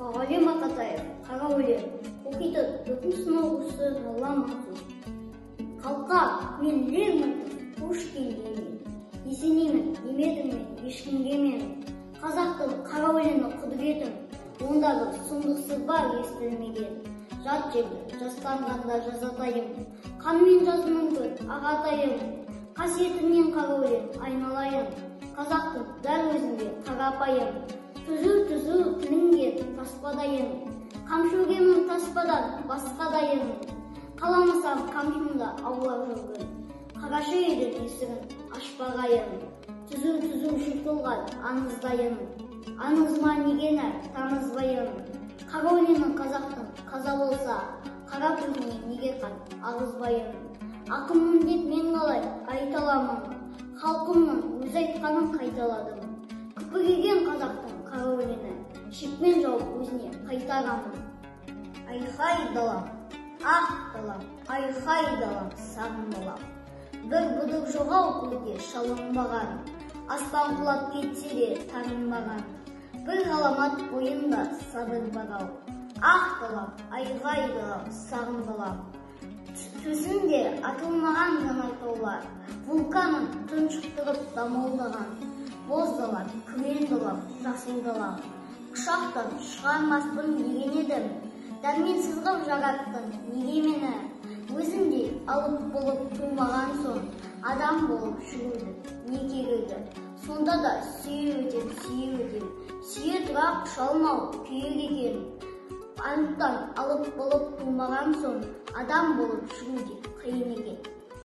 Мұқағали Мақатаев, «Қара өлең». Оқиды төртінші сынып оқушысы Нұрлан Мансұр. Қалқа, мен Лермонтов, Пушкин деймін. Есенеймін демедім мен ешкімге мен. Қазақтың қара өлеңі құдіретін, онда бір сұмдық сыр бар естілмеген. Жат жерді жастанғанда жазатайым, қанмен жазу мүмкін ағатайым. Қасиетіңнен қара өлең айналайын, қазақтың дәл өзінде қарапайым. Түзу-түзу тілінген таспадайын, қамшы өргенмін таспадан басқадайын. Қаламасам қамшымды аулақ жүргін, қараша үйдің есігін ашпағайын. Түзу-түзу жұртылған аңыздайын, аңызыма неге нәр тамызбайын. Қара өлеңі қазақтың қаза болса, қара көзіне неге қан ағызбайын. Ақынмын деп мен қалай айта аламын, халқымның өз айтқанын қайталадым. Күпі киген қазақтың қара өлеңі, шекпен жауып өзіне қайтарамын. Айхай далам, ақ далам, айхай далам, сағын балам. Бір бұдыр жоқ-ау көзге шалынбаған, аспан құлап кетсе де танынбаған. Бір ғаламат бойында сабыр бар-ау. Ақ далам, айғай далам, сағын балам. Төсінде атылмаған жанартаулар, вулканын тұншықтырып дамылдаған. Боз далам, күрең далам, жасыл далам. Құшақтан шығармаспын деген едім, дәрменсіз ғып жараттың неге мені? Өзіңдей алып болып тумаған соң, адам болып жүрудің не керегі? Сонда да сүйе өтем, сүйе өтем, сүйе тұра құша алмау күйік екен. Анықтан алып болып тумаған соң, адам болып жүру де қиын екен.